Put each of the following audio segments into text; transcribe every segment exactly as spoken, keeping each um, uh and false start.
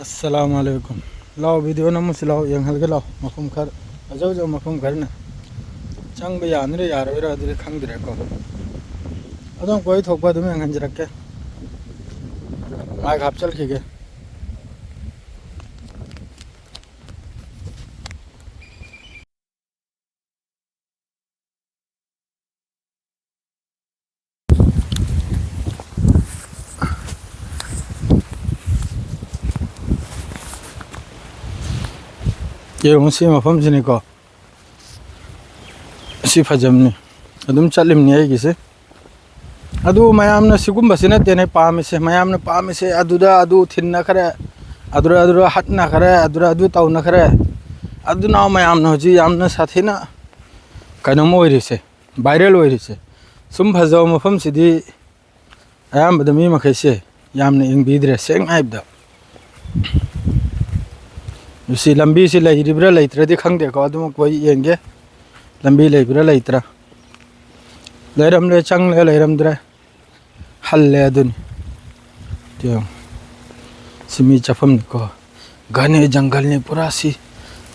ꯑꯁꯂꯥꯃꯨ ꯑꯂꯩꯀꯨꯝ꯫ ꯂꯥꯎ, ꯚꯤꯗꯤꯑꯣ ꯅꯝꯃꯨꯁꯤ ꯂꯥꯎ, ꯌꯦꯡꯍꯜꯒꯦ ꯂꯥꯎ꯫ ꯃꯐꯝ ꯈꯔ ꯐꯖ ꯐꯖꯕ ꯃꯐꯝ ꯈꯔꯅ ꯆꯪꯕ ꯌꯥꯅꯤꯔ ꯌꯥꯔꯣꯏꯔ ꯑꯗꯨꯗꯤ ꯈꯪꯗ꯭ꯔꯦꯀꯣ꯫ ꯑꯗꯨꯝ ꯀꯣꯏꯊꯣꯛꯄ ꯑꯗꯨꯝ ꯌꯦꯡꯍꯟꯖꯔꯛꯀꯦ꯫ ꯃꯥꯏꯛ ꯍꯥꯞꯆꯤꯜꯈꯤꯒꯦ꯫ ꯌꯦꯡꯉꯨ, ꯁꯤ ꯃꯐꯝꯁꯤꯅꯤꯀꯣ꯫ ꯁꯤ ꯐꯖꯕꯅꯤ꯫ ꯑꯗꯨꯝ ꯆꯠꯂꯤꯕꯅꯤ ꯑꯩꯒꯤꯁꯦ꯫ ꯑꯗꯨ ꯃꯌꯥꯝꯅ ꯁꯤꯒꯨꯝꯕꯁꯤ ꯅꯠꯇꯦꯅꯦ ꯄꯥꯝꯃꯤꯁꯦ꯫ ꯃꯌꯥꯝꯅ ꯄꯥꯝꯃꯤꯁꯦ ꯑꯗꯨꯗ ꯑꯗꯨ ꯊꯤꯟꯅꯈ꯭ꯔꯦ, ꯑꯗꯨꯗ ꯑꯗꯨꯗ ꯍꯠꯅꯈ꯭ꯔꯦ, ꯑꯗꯨꯗ ꯑꯗꯨ ꯇꯧꯅꯈ꯭ꯔꯦ꯫ ꯑꯗꯨꯅ ꯃꯌꯥꯝꯅ ꯍꯧꯖꯤꯛ ꯌꯥꯝꯅ ꯁꯥꯊꯤꯅ ꯀꯩꯅꯣꯝ ꯑꯣꯏꯔꯤꯁꯦ, ꯚꯥꯏꯔꯦꯜ ꯑꯣꯏꯔꯤꯁꯦ꯫ ꯁꯨꯝ ꯐꯖꯕ ꯃꯐꯝꯁꯤꯗꯤ ꯑꯌꯥꯝꯕꯗ ꯃꯤ ꯃꯈꯩꯁꯦ ꯌꯥꯝꯅ ꯌꯦꯡꯕꯤꯗ꯭ꯔꯦ, ꯁꯦꯡꯅ ꯍꯥꯏꯕꯗ꯫ ꯁꯤ ꯂꯝꯕꯤꯁꯤ ꯂꯩꯔꯤꯕ꯭ꯔꯥ ꯂꯩꯇ꯭ꯔꯗꯤ ꯈꯪꯗꯦꯀꯣ, ꯑꯗꯨꯃꯛ ꯑꯩ ꯌꯦꯡꯒꯦ꯫ ꯂꯝꯕꯤ ꯂꯩꯕ꯭ꯔꯥ ꯂꯩꯇ꯭ꯔꯥ? ꯂꯩꯔꯝꯂꯦ, ꯆꯪꯂꯦ, ꯂꯩꯔꯝꯗ꯭ꯔꯦ, ꯍꯜꯂꯦ꯫ ꯑꯗꯨꯅꯤ꯫ ꯌꯦꯡꯉꯨ꯫ ꯁꯤ ꯃꯤ ꯆꯠꯐꯝꯅꯤꯀꯣ꯫ ꯘꯅꯦ ꯖꯪꯒꯜꯅꯤ ꯄꯨꯔꯥ ꯁꯤ꯫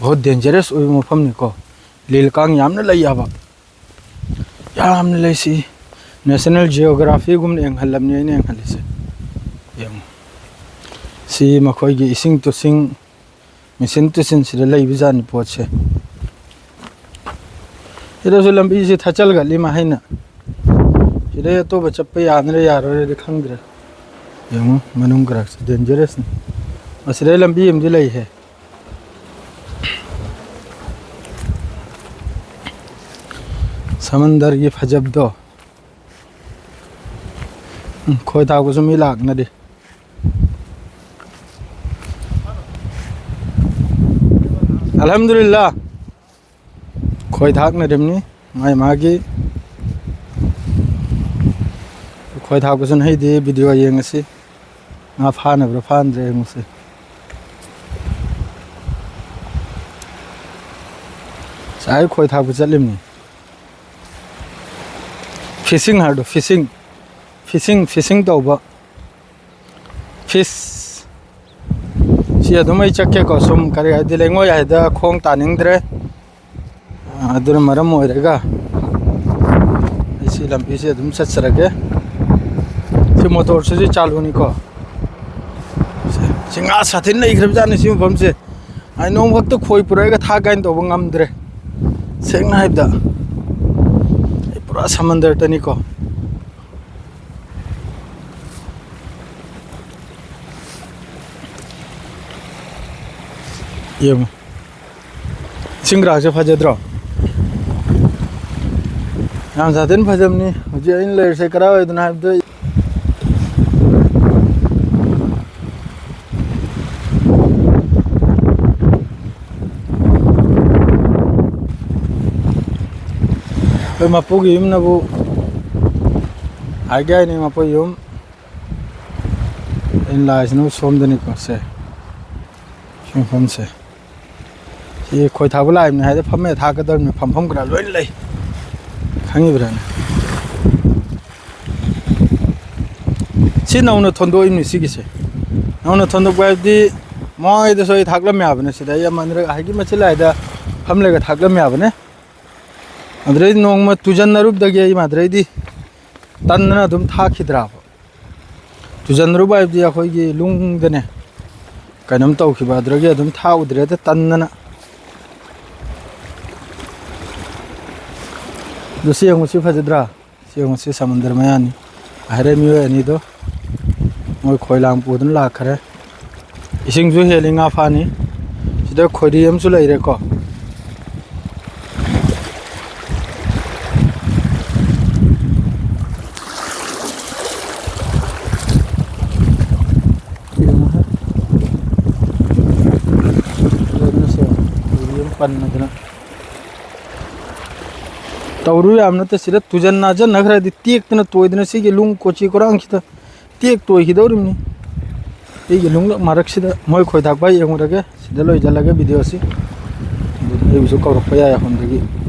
ꯕꯍꯨꯠ ꯗꯦꯟꯖꯔꯁ ꯑꯣꯏꯕ ꯃꯐꯝꯅꯤꯀꯣ꯫ ꯂꯤꯜ ꯀꯥꯡ ꯌꯥꯝꯅ ꯂꯩ ꯌꯥꯕ꯫ ꯌꯥꯝꯅ ꯂꯩ ꯁꯤ꯫ ꯅꯦꯁꯅꯦꯜ ꯖꯤꯑꯣꯒ꯭ꯔꯥꯐꯤꯒꯨꯝꯅ ꯌꯦꯡꯍꯜꯂꯝꯅꯤ ꯑꯩꯅ ꯌꯦꯡꯍꯜꯂꯤꯁꯦ꯫ ꯌꯦꯡꯉꯨ꯫ ꯁꯤ ꯃꯈꯣꯏꯒꯤ ꯏꯁꯤꯡ ꯇꯨꯁꯤꯡ, ꯃꯦꯆꯤꯟ ꯇꯨꯁꯤꯟꯁꯤꯗ ꯂꯩꯕ ꯖꯥꯠꯅꯤ ꯄꯣꯠꯁꯦ꯫ ꯁꯤꯗꯁꯨ ꯂꯝꯕꯤꯁꯦ ꯊꯥꯆꯜꯒꯠꯂꯤ ꯃꯍꯩꯅ꯫ ꯁꯤꯗꯩ ꯑꯇꯣꯞꯄ ꯆꯠꯄ ꯌꯥꯅꯔ ꯌꯥꯔꯣꯏꯔꯗꯤ ꯈꯪꯗ꯭ꯔꯦ꯫ ꯌꯦꯡꯉꯨ, ꯃꯅꯨꯡ ꯀꯔꯛꯁꯦ ꯗꯦꯟꯖꯔꯁꯅꯤ꯫ ꯑꯁꯤꯗꯩ ꯂꯝꯕꯤ ꯑꯃꯗꯤ ꯂꯩꯍꯦ꯫ ꯁꯃꯟꯗꯔꯒꯤ ꯐꯖꯕꯗꯣ꯫ ꯎꯝ, ꯈꯣꯏ ꯊꯥꯛꯄꯁꯨ ꯃꯤ ꯂꯥꯛꯅꯔꯤ꯫ ꯑꯜꯍꯝꯗꯨꯂꯤꯜꯂꯥ꯫ ꯈꯣꯏ ꯊꯥꯛꯅꯔꯤꯕꯅꯤ ꯃꯥꯏ ꯃꯥꯒꯤ꯫ ꯈꯣꯏ ꯊꯥꯛꯄꯁꯨ ꯅꯍꯩꯗꯤ ꯚꯤꯗꯤꯑꯣ ꯌꯦꯡꯉꯁꯤ꯫ ꯉꯥ ꯐꯥꯅꯕ꯭ꯔꯥ ꯐꯥꯅꯗ꯭ꯔꯥ ꯌꯦꯡꯉꯨꯁꯤ꯫ ꯉꯁꯥꯏ ꯈꯣꯏ ꯊꯥꯛꯄ ꯆꯠꯂꯤꯕꯅꯤ꯫ ꯐꯤꯁꯤꯡ ꯍꯥꯏꯕꯗꯣ, ꯐꯤꯁꯤꯡ꯫ ꯐꯤꯁꯤꯡ, ꯐꯤꯁꯤꯡ ꯇꯧꯕ꯫ ꯐꯤꯁ꯫ ꯁꯤ ꯑꯗꯨꯝ ꯑꯩ ꯆꯠꯀꯦꯀꯣ, ꯁꯨꯝ ꯀꯔꯤ ꯍꯥꯏꯗꯤ, ꯂꯩꯉꯣꯏ ꯍꯥꯏꯗ ꯈꯣꯡ ꯇꯥꯅꯤꯡꯗ꯭ꯔꯦ꯫ ꯑꯗꯨꯅ ꯃꯔꯝ ꯑꯣꯏꯔꯒ ꯑꯩ ꯁꯤ ꯂꯝꯕꯤꯁꯦ ꯑꯗꯨꯝ ꯆꯠꯆꯔꯒꯦ꯫ ꯁꯤ ꯃꯣꯇꯣꯔꯁꯤꯁꯨ ꯆꯥꯂꯨꯅꯤꯀꯣ꯫ ꯁꯤ, ꯁꯤ ꯉꯥ ꯁꯥꯊꯤꯅ ꯂꯩꯈ꯭ꯔꯕꯖꯥꯠꯅꯤ ꯁꯤ ꯃꯐꯝꯁꯦ꯫ ꯑꯩ ꯅꯣꯡꯃꯈꯛꯇ ꯈꯣꯏ ꯄꯨꯔꯛꯑꯒ ꯊꯥꯛ ꯀꯥꯏꯅ ꯇꯧꯕ ꯉꯝꯗ꯭ꯔꯦ꯫ ꯁꯦꯡꯅ ꯍꯥꯏꯕꯗ ꯑꯩ ꯄꯨꯔꯥ ꯁꯃꯟꯗꯔꯗꯅꯤꯀꯣ꯫ ꯌꯦꯡꯉꯨ꯫ ꯏꯁꯤꯡ ꯒ꯭ꯔꯥꯁꯁꯦ ꯐꯖꯗ꯭ꯔꯣ? ꯌꯥꯝ ꯁꯥꯊꯤꯅ ꯐꯖꯕꯅꯤ꯫ ꯍꯧꯖꯤꯛ ꯑꯩꯅ ꯂꯩꯔꯤꯁꯦ ꯀꯗꯥꯏꯋꯥꯏꯗꯅꯣ ꯍꯥꯏꯕꯗ, ꯑꯩꯈꯣꯏ ꯃꯄꯨꯒꯤ ꯌꯨꯝꯅꯕꯨ ꯍꯥꯏꯒꯦ ꯍꯥꯏꯅꯤ, ꯃꯄꯨꯒꯤ ꯌꯨꯝ꯫ ꯑꯩꯅ ꯂꯥꯛꯏꯁꯤꯅ ꯁꯣꯝꯗꯅꯤꯀꯣ, ꯁꯦ꯫ ꯁꯤ ꯃꯐꯝꯁꯦ꯫ ꯁꯤ ꯈꯣꯏ ꯊꯥꯛꯄ ꯂꯥꯛꯏꯕꯅꯤ ꯍꯥꯏꯗꯤ ꯐꯝꯃꯦ ꯊꯥꯛꯀꯗꯕꯅꯤ, ꯐꯝꯐꯝ ꯈꯔ ꯂꯣꯏ ꯂꯩ꯫ ꯈꯪꯉꯤꯕ꯭ꯔꯥꯅꯦ? ꯁꯤ ꯅꯧꯅ ꯊꯣꯟꯗꯣꯛꯏꯕꯅꯤ ꯁꯤꯒꯤꯁꯦ꯫ ꯅꯧꯅ ꯊꯣꯟꯗꯣꯛꯄ ꯍꯥꯏꯕꯗꯤ ꯃꯃꯥꯡꯉꯩꯗꯁꯨ ꯑꯩ ꯊꯥꯛꯂꯝꯃꯦ ꯍꯥꯏꯕꯅꯦ꯫ ꯁꯤꯗ ꯑꯩ ꯑꯃ ꯑꯅꯤꯔꯛ ꯍꯥꯏꯒꯤ ꯃꯆꯤꯜ ꯍꯥꯏꯗ ꯐꯝꯂꯒ ꯊꯥꯛꯂꯝꯃꯦ ꯍꯥꯏꯕꯅꯦ꯫ ꯑꯗꯨꯗꯩ ꯅꯣꯡꯃ ꯇꯨꯖꯟꯅꯔꯨꯕꯗꯒꯤ ꯑꯩ ꯃꯗꯨꯗꯩꯗꯤ ꯇꯟꯗꯅ ꯑꯗꯨꯝ ꯊꯥꯛꯈꯤꯗ꯭ꯔꯕ꯫ ꯇꯨꯖꯟꯅꯔꯨꯕ ꯍꯥꯏꯕꯗꯤ ꯑꯩꯈꯣꯏꯒꯤ ꯂꯨꯡꯗꯅꯦ ꯀꯩꯅꯣꯝ ꯇꯧꯈꯤꯕ, ꯑꯗꯨꯗꯒꯤ ꯑꯗꯨꯝ ꯊꯥꯛꯎꯗ꯭ꯔꯦꯗ ꯇꯟꯗꯅ꯫ ꯑꯗꯨ ꯁꯤ ꯌꯦꯡꯉꯨ, ꯁꯤ ꯐꯖꯗ꯭ꯔꯥ? ꯁꯤ ꯌꯦꯡꯉꯨ, ꯁꯤ ꯁꯃꯨꯗ꯭ꯔ ꯃꯌꯥꯅꯤ꯫ ꯍꯥꯏꯔꯦ ꯃꯤꯑꯣꯏ ꯑꯅꯤꯗꯣ ꯃꯣꯏ ꯈꯣꯏ ꯂꯥꯡ ꯄꯨꯗꯨꯅ ꯂꯥꯛꯈ꯭ꯔꯦ꯫ ꯏꯁꯤꯡꯁꯨ ꯍꯦꯜꯂꯤ, ꯉꯥ ꯐꯥꯅꯤ꯫ ꯁꯤꯗ ꯈꯣꯏꯔꯤ ꯑꯃꯁꯨ ꯂꯩꯔꯦꯀꯣ꯫ ꯄꯟꯅꯗꯅ ꯇꯧꯔꯨ ꯌꯥꯝ ꯅꯠꯇꯦ꯫ ꯁꯤꯗ ꯇꯨꯖꯟ ꯅꯥꯖꯟꯅꯈ꯭ꯔꯗꯤ ꯇꯦꯛꯇꯅ ꯇꯣꯏꯗꯅ ꯁꯤꯒꯤ ꯂꯨꯡ ꯀꯣꯆꯤ ꯀꯣꯔꯥꯡꯁꯤꯗ ꯇꯦꯛ ꯇꯣꯏꯈꯤꯗꯧꯔꯤꯕꯅꯤ꯫ ꯑꯩꯒꯤ ꯅꯨꯡꯂꯛ ꯃꯔꯛꯁꯤꯗ ꯃꯣꯏ ꯈꯣꯏ ꯊꯥꯛꯄ ꯌꯦꯡꯉꯨꯔꯒꯦ꯫ ꯁꯤꯗ ꯂꯣꯏꯁꯤꯜꯂꯒꯦ ꯚꯤꯗꯤꯑꯣꯁꯤ꯫ ꯑꯗꯨꯗꯤ ꯑꯩꯕꯨꯁꯨ ꯀꯧꯔꯛꯄ ꯌꯥꯏ ꯑꯁꯣꯝꯗꯒꯤ꯫